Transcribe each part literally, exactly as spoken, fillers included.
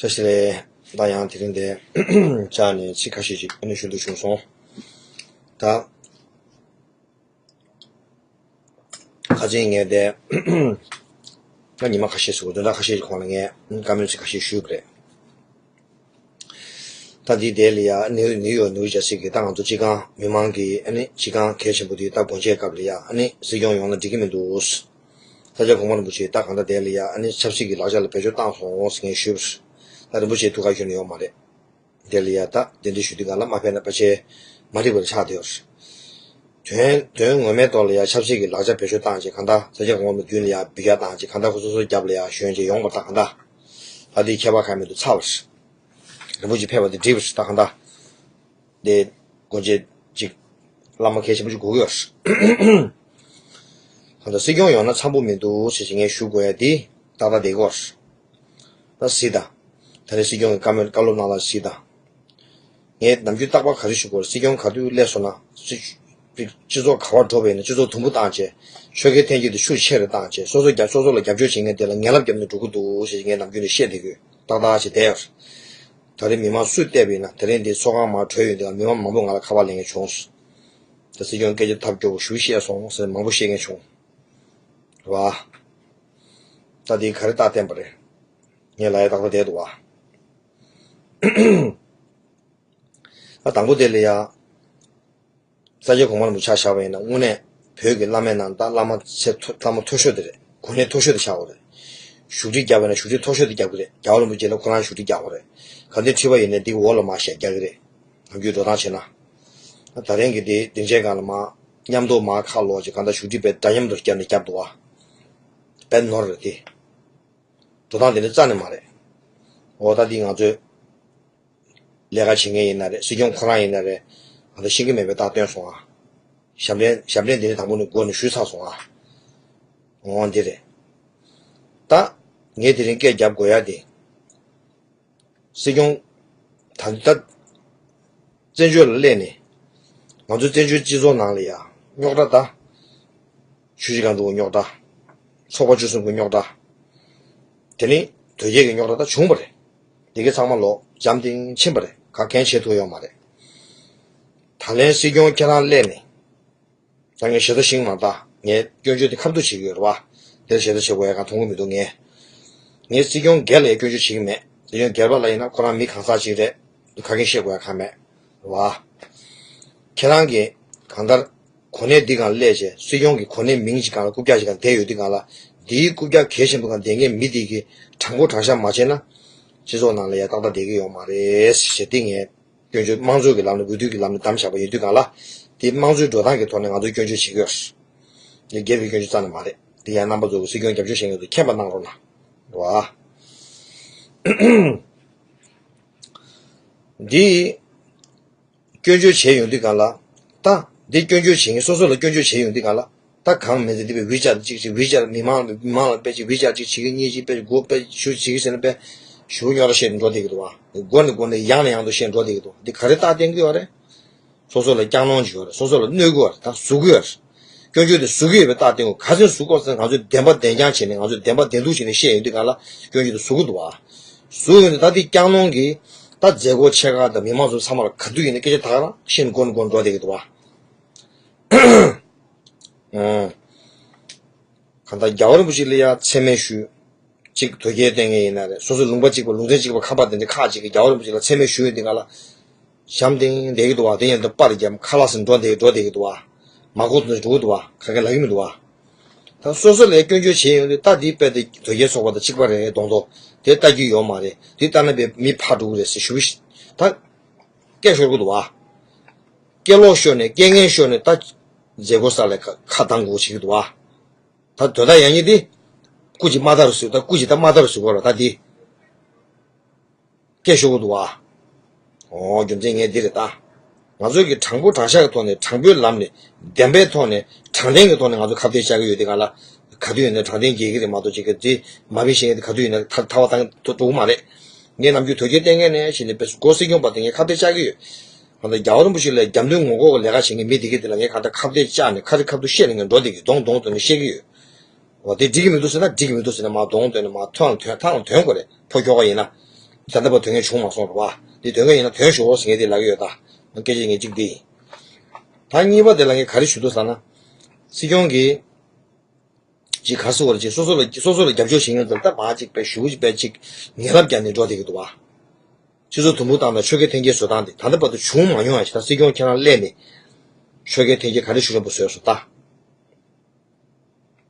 བཀྲ་ཤིས་བདེ་ལེགས། ད་ཡང་དེ་རིང་འདིར་བཅར་ནས་ཚིག་ཁ་ཤས་ཤིག་ཨ་ནི་ཞུ་འདོད་བྱུང་སོང་། ད་ཁ་སང་ངས་དེ་ད་ཉི་མ་ཁ་ཤས་ཟེར་དགོས་བདུན་ཕྲག་ཁ་ཤས་ཀྱི་གོང་ལ་ངས་བཀའ་མོལ་ཚིག་ཁ་ཤས་ཞུས་པ་རེད། ད་འདི་དེ་ལ་ཡ་ནིའུ་ནིའུ་ཡོག་ནིའུ་ཇར་སི་གི་ད་ང་ཚོ་སྤྱི་ཁང་མི་མང་གི་ཨ་ནི་སྤྱི་ཁང་གལ་ཆེན་པོ་དེ་ད་སྒོ་འབྱེད་སྐབས་ལ་ཡ་ཨ་ནི་སྲིད་སྐྱོང་ཡོང་ན་འགྲིག་གི་མི་འདུག་ས་སྐྱ་གོང་མ་རིན་པོ་ཆེ་ད་གང་ལྟར་དེ་ལ་ཡ་ཨ་ནི་ཆབ་སྲིད་ཀྱི་ལག་ཆ་ལ་བེད་སྤྱོད་བཏང་སོང་ཟེར་ངས་ཞུས་པ་རེད། ད་རིན་པོ་ཆེ་ཐུགས་ཁ་ཁྱོན་ནས་ཡོད་མ་རེད། དེ་ལ་ཡ་ད་གདན་འདྲེན་ཞུ་དུས་གང་ལ་མ་ཕེབས་ན་ཕལ་ཆེར་མ་འགྲིག་པ་ཆགས་བསྡད་ཡོད་རེད། དོན་དོན་ངོ་མའི་ཐོག་ལ་ཡ་ཆབ་སྲིད་ཀྱི་ལག་ཆ་བེད་སྤྱོད་བཏང་བྱས་གང་ལྟར་ས་སྐྱ་གོང་མ་མདུན་ལ་ཡ་འབུད་རྒྱག་བཏང་བྱས་གང་ལྟར་ཁོ་སོ་སོའི་རྒྱབ་ལ་ཡ་ཞོན་བྱས་ཡོང་པ་ད་གང་ལྟར་ད་དེའི་ཁྱད་པར་གང་མི་འདུག་ཚར་བ་རེད། རིན་པོ་ཆེ་ཕེབས་པ་དེ་འགྲིག་པ་རེད། ད་གང་ལྟར་དེ་སྒོ་འབྱེད་ཅིག་བླ་མ་གལ་ཆེན་པོ་ཅིག་དགོས་ཀྱི་ཡོད་རེད། གང་ལྟར་སྲིད་སྐྱོང་ཡོང་ན་འཚམ་པོ་མི་འདུག་ཟེར་བྱས་ངས་ཞུ་དགོས་ཡ་དེ་ཏག་ཏག་བསྡད་ཀྱི་ཡོད་རེད། ད་གཟིགས་དང་། ད་རེས་སྲིད་སྐྱོང་གི་བཀའ་མོལ་བཀའ་སློབ་གནང་ལ་གཟིགས་དང་། ངས་ནམ་རྒྱུན་རྟག་པར་ག་རེ་ཞུ་དགོས་རེད། སྲིད་སྐྱོང་ག་དུས་སླེབས་སོང་ན་སྲིད་སྤྱི་ཚོགས་ག་པར་འགྲོ་བ་ཡིན་ན་སྤྱི་ཚོགས་དུམ་བུ་བཏང་བྱས་ཆོལ་ཁའི་འཐེན་འཁྱེར་དེ་ཤུགས་ཆེ་རུ་བཏང་བྱས་སོ་སོ་རྒྱབ་སོ་སོ་ལ་རྒྱབ་སྐྱོར་བྱེད་མཁན་དེ་ལ་ངན་ལབ་བརྒྱབ་ནས་འགྲོ་གི་འདུག་ཞེས་ངས་ནམ་རྒྱུན་ནས་བཤད་བསྡད་ཀྱི་ཡོད། ཏག་ཏག་ཞིག་བསྡད་ཡོད། ད་རེས་མི་མང་སུས་བལྟས་པ་ཡིན་ན་དེ་རིང་འདི་ཚོགས་ཁང་མར་གྲོལ་ཡོང་དུས་མི་མང་མང་པོས་ང་ལ་ཁ་པར་ལེན་མཁན་བྱུང་། ད་སྲིད་སྐྱོང་སྐད་ཆ་ཐབས་སྐྱོ་པོ་ཞིག་བཤད་སོང་ཟེར་མང་པོ་བཤད་མཁན་བྱུང་། རེད་བ། ད་འདི་ག་རེ་རྟགས་བསྟན་པ་རེད། ངས་ལབ་ཡ་ཏག་ཏག་བསྡད་འདུག་བ། ད་དང་པོ་དེ་ལ་ཡ། ས་སྐྱ་གོང་མ་རིན་པོ་ཆེ་ཆ་བཞག་པ་ཡིན་ན་དངོས་གནས་བོད་ཀྱི་བླ་མའི་ནང་ད་བླ་མ་ཚེ་མཐོ་བླ་མ་མཐོ་ཤོས་དེ་རེད། གོ་གནས་མཐོ་ཤོས་དེ་ཆགས་པ་རེད། བཞུགས་ཁྲི་བརྒྱབ་པ་ཡིན་ན་བཞུགས་ཁྲི་མཐོ་ཤོས་དེ་བརྒྱབ་ཀྱི་རེད། རྒྱལ་བ་རིན་པོ་ཆེ་ལ་ཁོ་རང་བཞུགས་ཁྲི་བརྒྱབ་པ་རེད། ག་འདྲའི་ཁྲི་པ་ཡིན་ནའི་འདི་གི་འོག་ལ་མར་ཞལ་རྒྱག་གི་རེད། ནམ་རྒྱུན་འགྲོ་སྟངས་བྱས་ན། ད་རིང་གི་འདི་སྡིངས་ཆའི་སྒང་ལ་མར་མཉམ་དུ་མར་ཁ་ལོག་ཅིག་གང་ལྟར་བཞུགས་ཁྲི་དཔེ་འདྲ་མཉམ་དུ་བརྒྱབ་ནས་བརྒྱབ་འདུག་བ། དཔེ་ནོར་རེད་དེ། འགྲོ་སྟངས་དེ་འདྲ་རྩ་ནས་མ་རེད། འོ་ད་འདི་ང་ཚོས་ལས་ཀ་བྱེད་མཁན་ཡིན་ན་རེད། སྲིད་སྐྱོང་ཁོ་རང་ཡིན་ན་རེད། ང་ཚོ་ཤེས་ཀྱི་མེད་པའི་རྟགས་སྟོན་སོང་ཨ། ཞབས་འདྲེན་ཞབས་འདྲེན་འདི་ནི་དང་པོ་ནས་འགོ་ནས་ཞུས་ཚར་སོང་ཨ། འོ་འདི་རེད། ད་ངས་དེ་རིང་སྐད་རྒྱབ་དགོས་ཡ་དེ། སྲིད་སྐྱོང་ད་ལྟ་བཙན་བྱོལ་ལ་སླེབས་ནས་ང་ཚོའི་བཙན་བྱོལ་སྤྱི་ཚོགས་ནང་ལ་ཡ་རྙོག་དྲ་ད། ཆུ་བཞི་སྒང་དྲུག་གི་རྙོག་དྲ། ཚོགས་པ་བཅུ་གསུམ་གྱི་རྙོག་དྲ། དེ་ནི་དོལ་རྒྱལ་གྱི་རྙོག་དྲ་ད་བྱུང་བ་རེད། དེ་གའི་ཚང་མ་ལོག་འཇམ་ཐིང་ཕྱིན་པ་རེད། ག་གན་བྱེད་ཐུབ་ཡོད་མ་རེད། ད་ལན་སྲིད་སྐྱོང་ཁྱེད་རང་སླེབས་ནས། ད་ངས་ཞེ་ད་ཤིང་མ་ད་ངས་སྐྱོན་བརྗོད་དེ་ཁ་ཐུག་བྱེད་ཀྱི་ཡོད་རེད་བ། དེར་ཞེ་ད་བྱེད་དགོས་ཡ་གང་མཐོང་གི་མི་འདུག་ངས། ངས་སྲིད་སྐྱོང་སྒེར་ལ་ཡ་སྐྱོན་བརྗོད་བྱེད་ཀྱི་མེད། སྲིད་སྐྱོང་སྒེར་པ་ལ་ཡིན་ན་ཁོ་རང་མི་གང་ཟག་ཅིག་རེད། ཁ་སྐད་བཤད་དགོས་ཡ་གང་མེད། རེད་བ། ཁྱེད་རང་གིས་གང་ལྟར་གོ་གནས་འདི་སྒང་སླེབས་བྱས་སྲིད་སྐྱོང་གི་གོ་གནས་མིང་ཅིག་སྒང་ལ་རྐུབ་བཀྱག་ཅིག་སྒང་བསྡད་ཡོད་དུས་སྒང་ལ་འདིའི་རྐུབ་བཀྱག་གལ་ཆེན་པོ་སྒང་བསྡད་མཁན་མི་འདི་གིས་དྲང་པོ་དྲང་བཞག་མ་བྱས་ན། སྤྱི་ཚོགས་ནང་ལ་ཡ་ཏག་ཏག་བསྡད་ཀྱི་ཡོད་མ་རེད་ཞེས་འདི་ངས་སྐྱོན་བརྗོད་དམངས་གཙོ་གི་ལམ་ནས་འོས་བསྡུ་གི་ལམ་ནས་བདམས་བཞག་པ་ཡིན་དུས་སྒང་ལ། འདི་དམངས་གཙོའི་འགྲོ་སྟངས་ཀྱི་ཐོག་ནས་ང་ཚོས་སྐྱོན་བརྗོད་བྱེད་ཀྱི་ཡོད་རེད། འདི་སྒེར་གྱི་སྐྱོན་བརྗོད་རྩ་ནས་མ་རེད། འདི་ཡང་རྣམ་པ་ཚོ་གི་སྲིད་སྐྱོང་རྒྱབ་སྐྱོར་བྱེད་མཁན་ཚོས་མཁྱེན་པ་གནང་རོགས་གནང་། རེད་བ། འདི། སྐྱོན་བརྗོད་བྱས་ཡོང་དུས་སྒང་ལ། ད། འདི་སྐྱོན་བརྗོད་བྱེད་མཁན་སོ་སོ་ལ་སྐྱོན་བརྗོད་བྱས་ཡོང་དུས་སྒང་ལ། ད་གང་མེད་ཚེ་འདི་པའི་ཝི་ཅར་གཅིག་གཅིག་ཝི་ཅར་མི་མང་ལ་མི་མང་ལ་དཔེ་གཅིག་ཝི་ཅར་གཅིག་བྱེད་ཀྱི་གཉིས་གཅིག་དཔེ་དགུ་དཔེ་བཞི་བྱེད་ཀྱི་ཟེར་ན་དཔེ། ཞུ་ཉོ་ར་བཤད་འགྲོ་བསྡད་ཀྱི་འདུག་བ། མགོ་ནས་མགོ་ནས་ཡང་ནས་ཡང་དུ་བཤད་འགྲོ་བསྡད་ཀྱི་འདུག་འདི་ག་རེ་རྟགས་བསྟན་གྱི་ཡོད་རེད། སོ་སོ་ལ་སྐྱག་གནོང་བྱེད་ཀྱི་ཡོད་རེད། སོ་སོ་ལ་གནོད་ཀྱི་ཡོད་རེད། ད་ཟུག་གི་ཡོད་རེད། སྐྱོན་བརྗོད་དེ་ཟུག་གི་ཡོད་པའི་རྟགས་བསྟན་དགོས། ག་ཚོད་ཟུག་གོ་ཟེར་ན་ང་ཚོས་བདེན་པ་བདེན་རྐྱང་བྱས་ནས་ང་ཚོས་བདེན་པ་བདེན་ཐུག་བྱས་ནས་བཤད་ཡོང་དུས་སྒང་ལ་སྐྱོན་བརྗོད་དེ་ཟུག་གི་འདུག་བ། ཟུག་ཡོང་དུས་ད་འདི་སྐྱག་གནོང་གིས་ད་མཛད་སྒོ་ཆེ་ཁག་དང་མི་མང་ཚོ་ཚང་མ་ལ་ག་དུས་ཡིན་ན་སྐད་ཆ་ད་ག་རང་བཤད་ནས་མགོ་ནས་མགོ་འགྲོ་བསྡད་ཀྱི་འདུག་བ། ཨང་། གང་ལྟར་རྒྱལ་བ་རིན་པོ་ཆེ་ལ་ཡ་མཚན་སྨད་ཞུས། གཅིག་དོལ་རྒྱལ་བསྟེན་མཁན་ཡིན་ན་རེད། སོ་སོ་ལུང་པ་གཅིག་པ་ལུང་ཚན་གཅིག་པ་ཁ་པར་དེ་འདྲ་ཁག་ཅིག་གིས་རྒྱལ་བ་རིན་པོ་ཆེ་ལ་མཚན་སྨད་ཞུས་ཡོད་དེ་ག་ལ། བྱམས་ཏེ་བསྡད་ཀྱི་འདུག་བ། དེ་ཡང་དུ་པར་རྒྱབ་ཁ་ལག་ཟིན་འགྲོ་བསྡད་འགྲོ་བསྡད་ཀྱི་འདུག་བ། མ་གོ་དུ་འགྲོ་གི་འདུག་བ། ག་གེ་ལབ་ཀྱི་མི་འདུག་བ། ད་སོ་སོ་ལ་སྐྱོན་བརྗོད་བྱས་ཡོང་དུས་ད་འདི་དཔེ་དེ་དོལ་རྒྱལ་ཚོགས་པ་དང་གཅིག་པ་རེད་མདོག་མདོག་དེ་ལྟ་རྒྱུ་ཡོད་མ་རེད། དེ་ལྟ་ན་དཔེ་མི་ཕར་འགྲོ་གི་རེད་ཟེར་ཞུ་གི་ཤི་ད། སྐད་ཤོར་གི་འདུག་བ། སྐད་ལོག་ཤོར་ནས་སྐད་ངན་ཤོར་ནས་ད། མཛད་སྒོ་ས་ལ་ཁ་ཁ་གདངས་དགོས་བྱེད་ཀྱི་འདུག་བ། ད་དོན་དག་ཡང་ཉིད་འདི། སྐུ་མཁྱེན་མ་ད་རུ་ཟེར། ད་སྐུ་མཁྱེན་ད་མ་ད་རུ་ཟེར་དགོས་ར་ད་འདི། སྐད་ཤོར་གི་འདུག་བ། ཨོ་རྒྱུ་མཚན་ངས་འདི་རེད་ད། ང་ཚོ་གི་དྲང་པོ་དྲང་བཞག་གི་ཐོག་ནས་དྲང་པོའི་ལམ་ནས་བདེན་པའི་ཐོག་ནས་དྲང་བདེན་གྱི་ཐོག་ནས་ང་ཚོ་ཁ་གཏད་བཅག་གི་ཡོད་དེ་ག་ལ། ག་དུས་ཡིན་ན་དྲང་བདེན་རྒྱལ་གི་རེད་མ་གཏོགས་ཅིག་གི་འདི་མ་བི་ཤེས་ངས་འདི་ག་དུས་ཡིན་ན་ཐ་ཐ་བ་བཏང་ཐུབ་མ་རེད། ངས་ནམ་རྒྱུན་དོལ་རྒྱལ་བསྟེན་མཁན་ནས་བྱས་ནས་དཔེ་སྒོ་སྲིད་སྐྱོང་པ་དེ་ངས་ཁ་གཏད་བཅག་གི་ཡོད། ང་ཚོ་རྒྱལ་བ་རིན་པོ་ཆེ་ལ་རྒྱབ་མདུན་ངོ་ལྐོག་གི་ལས་ཀ་བྱེད་མཁན་མི་དེ་གི་དེ་ལ་ངས་གང་ལྟར་ཁ་གཏད་བཅག་ནས་ཁ་རི་ཁ་ཐུག་བཤད་ནས་ངས་འགྲོ་བསྡད་ཀྱི་གདོང་གདོང་སྟོན་ནས་བཤད་ཀྱི་ཡོད། འོ་དེ་འགྲིག་གི་མི་འདུག་ཟེར་ན་འགྲིག་གི་མི་འདུག་ཟེར་ན་མ་གདོང་སྟོན་ནས་མ་ཐང་ཐོན་ཐང་ཐོན་དགོས་རེད། ཕོ་ཁྱོ་ག་ཡིན་ན། ད་ལྟ་བར་དོན་ངན་བྱུང་མ་སོང་རེད་བ། འདི་དོན་ངན་ཡིན་ན་དོན་ཞུ་འོ་ཟེར་མཁན་དེ་ལབ་ཀྱི་ཡོད་ད། སྐད་ཆ་ངས་གཅིག་འདི་ཡིན། ད་གཉིས་པ་དེ་ལ་ངས་ག་རེ་ཞུ་འདུག་ཟེར་ན། སྲིད་སྐྱོང་གིས་ཅིག་ག་སུ་བར་ཅིག་སོ་སོ་ལ་སོ་སོ་ལ་རྒྱབ་སྐྱོར་བྱེད་མཁན་ཚོ་ད་མ་ཅིག་པའི་ཞུ་གི་པའི་ཅིག་ངན་ལབ་རྒྱག་ནས་འགྲོ་བསྡད་ཀྱི་འདུག་བ། སྤྱི་ཚོགས་དུམ་བུ་བཏང་དང་ཆོལ་ཁའི་འཐེན་འཁྱེར་བཟོ་སྟངས་དེ་ད་ལྟ་བར་དུ་བྱུང་མ་མྱོང་ཡང་ཞིག་ད་སྲིད་སྐྱོང་ཁྱེད་རང་སླེབས་ནས་ཆོལ་ཁའི་འཐེན་འཁྱེར་ག་རེ་ཞུ་རན་པོ་བཟོས་སོང་ད།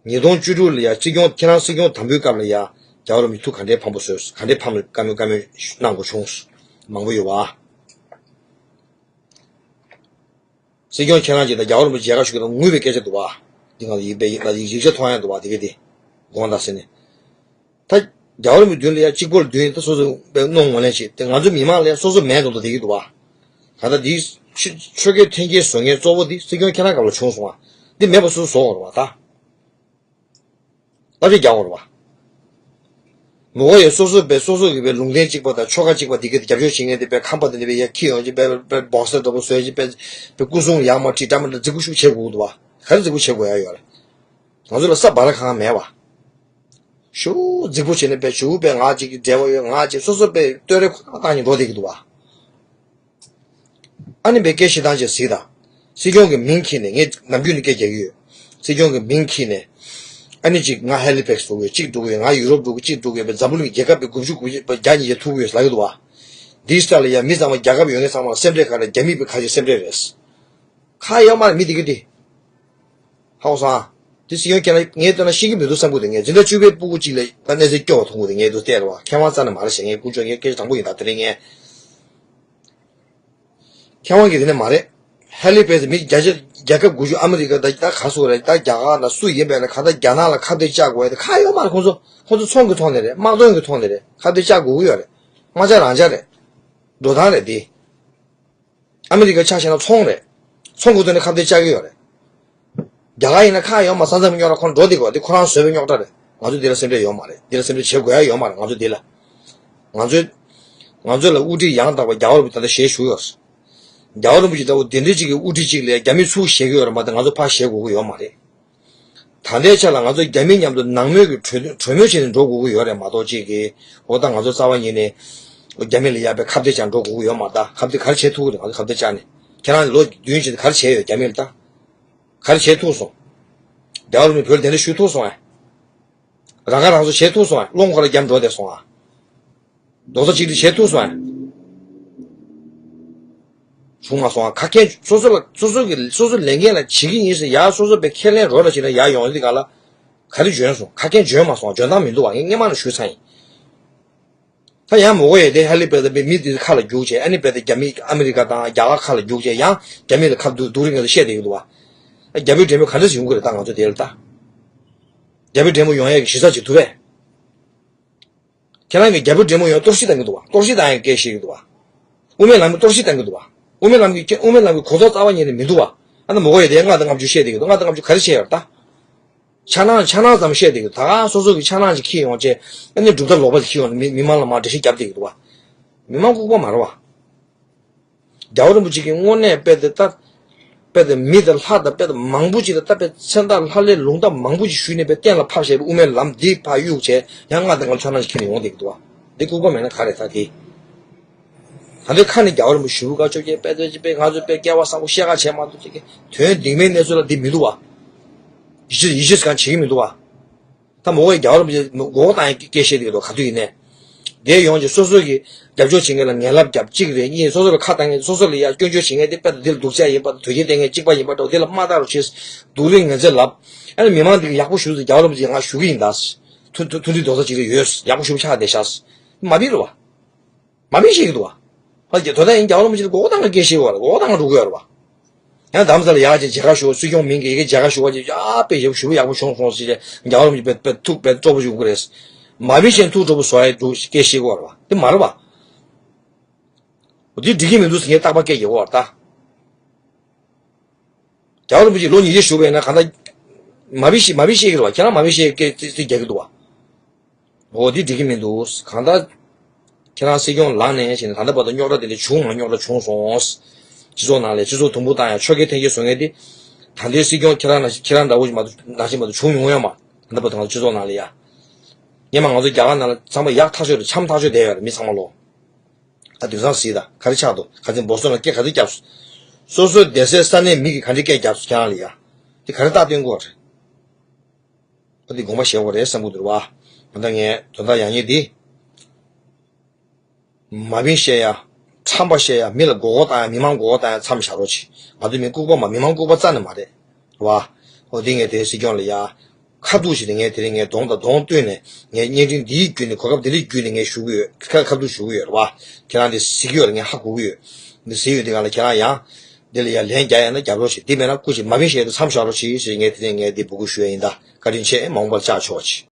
ཉིས་སྟོང་བཅུ་དྲུག་ལ་ཡ་སྲིད་སྐྱོང་ཁྱེད་རང་སྲིད་སྐྱོང་དམ་འབུལ་སྐབས་ལ་ཡ་རྒྱལ་བ་རིན་པོ་ཆེ་ཐུགས་ག་འདྲའི་ཕམ་པོ་བཟོས་སོང་། ག་འདྲའི་ཕམ་ལ་བཀའ་མོལ་བཀའ་མོལ་གནང་དགོས་བྱུང་། མང་པོ་ཡོད་བ། སྲིད་སྐྱོང་ཁྱེད་རང་ཅིག་དང་རྒྱལ་བ་རིན་པོ་ཆེ་མཇལ་ཁ་ཞུ་གི་དང་ངུས་པའི་སྐད་ཆ་འདུག་བ། འདི་ང་ལ་ཡིག་པའི་ཡིག་ལ་ཡིག་ཡིག་ཆ་མཐོང་ཡ་འདུག་བ་དེ་ག་དེ། དགོངས་དག་ཟེར་ནས། ད་རྒྱལ་བ་རིན་པོ་ཆེ་མདུན་ལ་ཡ་གཅིག་པོ་ལ་མདུན་ད་སོ་སོ་པའི་གནོང་ངོ་ལེན་བྱེད་དེ་ང་ཚོ་མི་མང་ལ་ཡ་སོ་སོ་མེད་མདོག་མདོག་བསྡད་ཀྱི་འདུག་བ། ད་ལྟ་འདིའི་ཆོས་ཆོལ་ཁའི་འཐེན་འཁྱེར་བཟོ་མཁན་གཙོ་བོ་འདི་སྲིད་སྐྱོང་ཁྱེད་རང་སྐབས་ལ་བྱུང་སོང་བ། འདི་མེད་པ་སོ་སོ་བཟོ་དགོས་རེད་བ་ད། བསླབ་བྱ་རྒྱག་དགོས་རེད་བ། མོ་ག་ཡོད་སོ་སོ་པའི་སོ་སོ་གི་པའི་ལུང་བསྟན་གཅིག་པ་དང་ཆོལ་ཁ་གཅིག་པ་འདི་གའི་རྒྱབ་སྐྱོར་བྱེད་མཁན་དེ་པའི་ཁམས་པ་དེ་འདྲ་པའི་ཡ་ཁྱི་ཡོང་ཅིག་པའི་པའི་སྦོག་སེར་འདྲ་པོ་བཟོས་ཅིག་པའི་པའི་སྐུ་སྲུང་ཡག་མ་ཁྲིད་འདྲ་མི་འདྲ་རྫིག་པོ་ཤུགས་བྱེད་དགོས་འདུག་བ། ག་རེ་རྫིག་པོ་བྱེད་དགོས་ཡ་ཡོད་རེད། ང་ཚོ་ལ་ས་བ་ར་གང་མེད་བ། ཤུགས་རྫིག་པོ་བྱེད་ནས་པའི་ཞུ་པའི་ང་གཅིག་གི་འབྲེལ་བ་ཡོད་ང་གཅིག་སོ་སོ་པའི་བསྟོད་ར་ཁོ་ཐག་བཏང་ནས་འགྲོ་བསྡད་ཀྱི་འདུག་བ། ཨ་ནི་པའི་སྐད་བཤད་སྟངས་ཅིག་གཟིགས་དང་། སྲིད་སྐྱོང་གི་མིང་འཁྱེར་ནས་ངས་ནམ་རྒྱུན་ནས་སྐད་རྒྱག་གི་ཡོད། སྲིད་སྐྱོང་གི་མིང་འཁྱེར་ནས། ཨ་ནི་གཅིག་ང་ཧེ་ལི་ཕེག་སི་འགྲོ་གི་ཡོད་གཅིག་འགྲོ་གི་ཡོད་ང་ཡུ་རོབ་འགྲོ་གི་གཅིག་འགྲོ་གི་ཡོད་པའི་འཛམ་བུ་གླིང་གི་རྒྱལ་ཁབ་པའི་དགུ་བཅུ་གོ་བརྒྱ་ཉིས་བརྒྱ་ཐུག་གི་ཡོད་ལབ་ཀྱི་འདུག་བ། འདིའི་སྟ་ལ་ཡ་མི་ཚང་མ་རྒྱལ་ཁབ་ཡོད་མཁན་ཚང་མ་ལ་སེམས་ཁྲལ་ག་རེ་རྒྱ་མི་པའི་ཁ་ཆེ་སེམས་ཁྲལ་རེད། ཁ་ཡོད་མ་རེད་མི་དེ་གི་དེ། ཧའོ་སང་། དེ་སྲིད་སྐྱོང་ཁྱེད་རང་ངས་བལྟས་ན་ཤེས་ཀྱི་མི་འདུག་བསམ་གྱི་འདུག་ངས་འཛིན་གྲྭ་བཅུ་པའི་སྤུ་གུ་གཅིག་ལ་ད་གནས་ཚུལ་སྐྱོ་བ་མཐོང་གི་འདུག་ངས་འདུག་བལྟས་རེད་བ་མཁས་དབང་རྩ་ནས་མ་རེད་ཞེས་ངས་ཀུན་སྤྱོད་ངས་སྐད་ཆ་དྲང་པོ་ཡིན་ད་དེ་རིང་ངས། མཁས་དབང་གིས་དེ་ནས་མ་རེད། ཧེ་ལི་ཕེག་སི་མི་རྒྱ་ཆེ་རྒྱལ་ཁབ་དགུ་བཅུ་ཨ་མི་རི་ཀ་ད་ད་ག་སུ་རེད་ད་རྒྱ་གར་ན་སུ་ཡིན་པས་ན་ག་ད་རྒྱ་ནག་ལ་ཁ་གཏད་བཅག་དགོས་ཡ་དེ་ཁ་ཡོད་མ་རེད་ཁོང་ཚོ་ཁོང་ཚོ་ཚོང་གི་ཐོག་ནས་རེད་དམག་དོན་གི་ཐོག་ནས་རེད་ཁ་གཏད་བཅག་དགོས་ཀྱི་ཡོད་རེད་དམག་ཆ་རང་ཆ་རེད། འགྲོ་སྟངས་རེད་དེ། ཨ་མི་རི་ཀ་ཆ་བཞག་ན་ཚོང་རེད། ཚོང་གི་ཐོག་ནས་ཁ་གཏད་བཅག་གི་ཡོད་རེད། རྒྱ་གར་ཡིན་ན་ཁ་ཡོད་མ་ས་མཚམས་རྙོག་དྲ་ཁོང་འགྲོ་བསྡད་དགོས་དེ་ཁོ་རང་བཟོས་པའི་རྙོག་དྲ་རེད། ང་ཚོ་འདི་ལ་སེམས་ཁྲལ་ཡོད་མ་རེད་འདི་ལ་སེམས་ཁྲལ་བྱེད་དགོས་ཡ་ཡོད་མ་རེད་ང་ཚོ་འདི་ལ། ང་ཚོའི། ང་ཚོ་ལ་དབུ་ཁྲིད་ཡང་དག་པ་རྒྱལ་བ་རིན་པོ་ཆེ་ད་ལྟ་ཞལ་བཞུགས་ཡོད། རྒྱལ་བ་རིན་པོ་ཆེ་ལྟ་བུ་དེ་འདྲའི་གཅིག་གི་དབུ་ཁྲིད་གཅིག་ལ་རྒྱ་མི་ཚུར་བཞེས་ཀྱི་ཡོད་རེད་མ་གཏོགས་ང་ཚོ་ཕར་བཞེས་དགོས་ཀྱི་ཡོད་མ་རེད། ད་ལྟའི་ཆ་ལ་ང་ཚོ་རྒྱ་མི་མཉམ་དུ་ནང་མོལ་གྱི་གྲོས་གྲོས་མོལ་བྱས་ནས་འགྲོ་དགོས་ཀྱི་ཡོད་རེད་མ་གཏོགས་གཅིག་གི་འོ་ད་ང་ཚོ་རྩ་བ་ཉིད་ནས་རྒྱ་མི་ལ་ཡག་པའི་ཁ་གཏད་བཅག་འགྲོ་དགོས་ཀྱི་ཡོད་མ་རེད་ད་ཁ་གཏད་ག་རེ་བྱེད་ཐུབ་ཀྱི་རེད་ང་ཚོ་ཁ་གཏད་བཅག་ནས་ཁྱེད་རང་ལོ་བདུན་ཕྱིན་ག་རེ་བྱས་ཡོད་རྒྱ་མི་ལ་ད་ག་རེ་བྱེད་ཐུབ་སོང་། རྒྱལ་བ་རིན་པོ་ཆེ་བོད་ལ་གདན་འདྲེན་ཞུ་ཐུབ་སོང་ཨ། རང་ཁ་རང་གསོ་བྱེད་ཐུབ་སོང་ཨ་སློང་ཁོ་ར་རྒྱབ་འགྲོ་བསྡད་སོང་ཨ། རྡོག་རྩ་གཅིག་སྒྲིལ་བྱེད་ཐུབ་སོང་ཨ། བྱུང་མ་སོང་ཨ་ཁ་སྐད་སོ་སོ་ལ་སོ་སོ་གི་སོ་སོ་ལས་འགན་ལ་བྱེད་ཀྱི་ཡིན་ཟེར་ཡ་སོ་སོ་པའི་ཁས་ལེན་རོགས་ལ་བྱེད་ན་ཡ་ཡོང་འདི་ག་ལ་ག་རེ་འཇོན་སོང་ཁ་སྐད་འཇོན་མ་སོང་ཨ་འཇོན་ཐང་མི་འདུག་ཨ་ངས་སྔན་མ་ལ་ཞུས་ཚར་ཡིན། ད་ཡང་མོ་གོ་ཡས་དེ་ཧ་ལི་པེ་ད་མི་མི་དེ་ཁ་ལ་རྒྱུག་བྱས་ཨ་ནི་པེ་ད་རྒྱ་མི་ཨ་མི་རི་ཀ་དང་རྒྱ་གར་ཁ་ལ་རྒྱུག་བྱས་ཡང་རྒྱ་མི་ལ་ཁ་བསྡུ་བསྡུ་རིགས་ངེས་ལ་བཤད་བསྡད་ཀྱི་འདུག་བ། རྒྱ་བོད་འབྲེལ་མོལ་ག་འདྲ་ཞིག་ཡོང་གི་རེད་ད་ང་ཚོ་དེ་ལ་ད། རྒྱ་བོད་འབྲེལ་མོལ་ཡོང་ཡས་ཀྱི་གཞི་རྩ་ཅིག་ཐུབ་པས། ཁྱེད་རང་གིས་རྒྱ་བོད་འབྲེལ་མོལ་ཡོང་གཏོར་བཤིག་བཏང་གི་འདུག་བ་གཏོར་བཤིག་བཏང་ཡས་སྐད་བཤད་ཀྱི་འདུག་བ། དབུ་མའི་ལམ་གྱི་གཏོར་བཤིག་བཏང་གི་འདུག་བ། དབུ་མའི་ལམ་གྱི་དབུ་མའི་ལམ་གྱི་གོ་རྟོགས་རྩ་བ་ཉིད་ནས་མི་འདུག་བ། ཨ་ནི་མོ་གོ་ཡས་དེ་ལྔ་དང་ལྔ་བཅུ་བཤད་བསྡད་ཀྱི་འདུག་ལྔ་དང་ལྔ་བཅུ་ག་རེ་བཤད་ཡོད་རེད་ད། འཆར་སྣང་འཆར་སྣང་ཙམ་བཤད་བསྡད་ཀྱི་འདུག་ད་ག་སོ་སོ་གི་འཆར་སྣང་ཅིག་འཁྱེར་ཡོང་བྱས་ཨ་ནི་གྲུབ་མཐའ་ལོག་པ་ཅིག་འཁྱེར་ཡོང་ནས་མི་མི་མང་ལ་མར་འགྲེལ་བཤད་རྒྱབ་བསྡད་ཀྱི་འདུག་བ། མི་མང་ལྐུགས་པ་མ་རེད་བ། རྒྱལ་བ་རིན་པོ་ཆེ་གིས་དངོས་གནས་དཔེ་དེ་ལྟར། དཔེ་དེ་མི་དང་ལྷ་དང་དཔེ་དེ་མང་པོ་ཅིག་དང་ད་དཔེ་མཚན་རྟགས་ལྷ་ལས་ལུང་རྟགས་མང་པོ་ཅིག་ཞུས་ནས་དཔེ་གཏན་ལ་ཕབ་བྱས་པའི་དབུ་མའི་ལམ་འདི་ཕར་གཡུག་བྱས་ཡང་ལྔ་དང་ལྔ་བཅུ་ནང་ཞིག་ཁྱེར་ནས་ཡོང་བསྡད་ཀྱི་འདུག་བ། འདི་ལྐུགས་པ་མེད་ན་ག་རེ་ད་དེ། ད་ལྟའི་ཁ་ནས་རྒྱལ་བ་རིན་པོ་ཆེ་ཞུ་བ་དཀའ་ཆོག་ཅེས་དཔེ་དེ་ཅི་དཔེ་ང་ཚོ་དཔེ་སྐལ་བ་བཟང་པོ་བཤད་ཁ་བྱས་མ་གཏོགས་ཅིག་གི་དོན་སྡིག་མའི་གནས་ཚུལ་ལ་འདི་མི་འདུག་བ། ཡིད་ཆེས་ཡིད་ཆེས་གང་བྱེད་ཀྱི་མི་འདུག་བ། ད་མོ་གོ་ཡས་རྒྱལ་བ་རིན་པོ་ཆེ་མགོ་སྐོར་བཏང་ཡས་སྐད་བཤད་བསྡད་ཀྱི་འདུག་ག་དུས་ཡིན་ནས། དེ་ཡོང་རྗེས་སོ་སོ་གི་རྒྱབ་སྐྱོར་བྱེད་མཁན་ལ་ངན་ལབ་རྒྱབ་གཅིག་རེད་གཉིས་སོ་སོ་ལ་ཁ་བཏང་མཁན་སོ་སོ་ལ་ཡ་སྐྱོན་བརྗོད་བྱེད་མཁན་དེ་དཔེ་དང་དེ་ལ་སྡུག་ཅག་ཡིན་པ་དང་དོལ་རྒྱལ་བསྟེན་མཁན་གཅིག་པ་ཡིན་པ་འདྲ་བོ་དེ་ལ་དམའ་ཐག་རུ་བྱེད། སྡུག་རུས་ངན་ཚད་ལབ། ཨ་ནི་མི་མང་འདི་གི་ཡག་པོ་ཞུ་ཟེར་རྒྱལ་བ་རིན་པོ་ཆེ་ང་ཞུ་གི་ཡིན་ད། མཐུན་མཐུན་སྒྲིལ་རྡོག་རྩ་གཅིག་རེ་ཡོད་ཡག་པོ་ཞུ་ཆགས་བསྡད་ཤག་མ་བིན་རུ་བ། མ་བིན་ཤེས་ཀྱི་འདུག་བ། ཧ་ལས་དོ་ད་ཡིན་རྒྱལ་བ་རིན་པོ་ཆེ་ལ་མགོ་སྐོར་བཏང་གི་སྐད་ཤེས་ཀྱི་བ་ལ་མགོ་སྐོར་བཏང་གི་འགྲོ་གི་ཡོད་རེད་བ། ཡང་རྡ་རམ་ས་ལ་ཡག་ཅིག་མཇལ་ཁ་ཞུ་བ་སྲིད་སྐྱོང་མིང་གི་ཡི་གེ་མཇལ་ཁ་ཞུ་བ་ཅིག་ཡ་དཔེ་ཞབས་ཞུ་བ་ཡག་པོ་བྱུང་སོང་ཟེར་ཏེ་རྒྱལ་བ་རིན་པོ་ཆེ་དཔེ་དཔེ་ཐུགས་དཔེ་སྤྲོ་པོ་ཞུ་གི་རེད། མ་བིན་ཤེས་ཐུགས་སྤྲོ་པོ་བཟོ་ཡ་འདུག་སྐད་ཤེས་ཀྱི་བ་རེད་བ་དེ་མ་རེད་བ། འོ་དེ་འགྲིག་གི་མི་འདུག་ཟེར་ངས་རྟག་པར་སྐད་རྒྱག་གི་བ་རེད་ད། རྒྱལ་བ་རིན་པོ་ཆེ་ལོ་ཉིས་བརྒྱ་བཞུགས་པ་ཡིན་ན་གང་ལྟར། མ་བིན་ཤེས་མ་བིན་ཤེས་ཀྱི་རེད་བ་ཁྱེད་རང་མ་བིན་ཤེས་སྐད་ཙི་ཙི་རྒྱག་གི་འདུག་བ། འོ་འདི་འགྲིག་གི་མི་འདུག་གང་ལྟར། ཁྱེད་རང་སྲིད་སྐྱོང་ལངས་ནས་བྱས་ནས་ད་ལྟ་བར་དུ་རྙོག་དྲ་དེ་འདྲ་བྱུང་མ་རྙོག་དྲ་བྱུང་སོང་། སྤྱི་ཚོགས་ནང་ལ་སྤྱི་ཚོགས་དུམ་བུ་བཏང་ཡ་ཆོལ་ཁའི་འཐེན་འཁྱེར་བཟོ་མཁན་དེ། ད་ལྟའི་སྲིད་སྐྱོང་ཁྱེད་རང་ནང་བཞིན་ཁྱེད་རང་འདྲ་བོ་ཞིག་མ་གཏོགས་ནང་བཞིན་མ་གཏོགས་བྱུང་མྱོང་ཡོད་མ། ད་ལྟ་བར་དུ་ང་ཚོ་སྤྱི་ཚོགས་ནང་ལ་ཡ། སྔན་མ་ང་ཚོ་རྒྱ་གར་ནང་ལ་ཚང་མ་ཡག་ཐག་ཆོད་དང་འཆམ་ཐག་ཆོད་བསྡད་ཡོད་རེད་མི་ཚང་མ་ལོ། ད་དུས་སང་གཟིགས་དང་ག་རེ་ཆགས་འདུག་ག་ཚོད་འབོར་སོང་ལ་སྐད་ག་ཚོད་བརྒྱབ་སོང་། སོ་སོའི་སྡེ་སྲིད་ས་གནས་མི་གིས་ག་འདྲ་སྐད་བརྒྱབ་སོང་ཁྱེད་རང་ལ་ཡ། དེ་ག་རེ་རྟགས་སྟོན་དགོས་རེད། ཨ་དེ་དགོངས་པ་བཞེས་དགོས་རེད་བསམ་གྱི་འདུག་རེད་བ། ད་ལྟ་ངས་དོན་དག་ཡག་ཉེས་འདི། མ་བིན་བཤད་ཡ། ཁྲམ་པ་བཤད་ཡ། མི་ལ་མགོ་སྐོར་བཏང་ཡ། མི་མང་མགོ་སྐོར་བཏང་ཡ་མཚམས་བཞག་རོགས་གྱིས། ང་ཚོ་མི་ལྐུགས་པ་མ་མི་མང་ལྐུགས་པ་རྩ་ནས་མ་རེད། རེད་བ། ཨོ་འདི་ངས་དེ་སྲིད་སྐྱོང་ལ་ཡ། ཁ་ཐུག་ཞིག་ནས་ངས་དེ་རིང་ངས་གདོང་དང་གདོང་བསྟུན་ནས་ངས་བརྙན་འཕྲིན་འདིའི་བརྒྱུད་ནས་གོ་སྐབས་འདི་རིགས་བརྒྱུད་ནས་ངས་ཞུ་གི་ཡོད། ཁ་ཁ་ཐུག་ཞུ་གི་ཡོད་རེད་བ། ཁྱེད་རང་འདི་གཟིགས་ཡོད་ལ་ངས་ཧ་གོ་གི་ཡོད། འདི་གཟིགས་ཡོད་འདི་ག་ལ་ཁྱེད་རང་ཡང་། འདི་ལ་ཡ་ལན་རྒྱག་ཡ་ན་རྒྱབ་རོགས་བྱེད། འདི་མེད་ན་སྐུ་མཁྱེན་མ་བིན་བཤད་དེ་མཚམས་བཞག་རོགས་བྱེད་ཞེས་ངས་དེ་རིང་ངས་འདི་འབོད་སྐུལ་ཞུ་ཡ་ཡིན། ད་བཀའ་དྲིན་ཆེ། མ་འོངས་པར་བཅར་ཆོག་ཅིག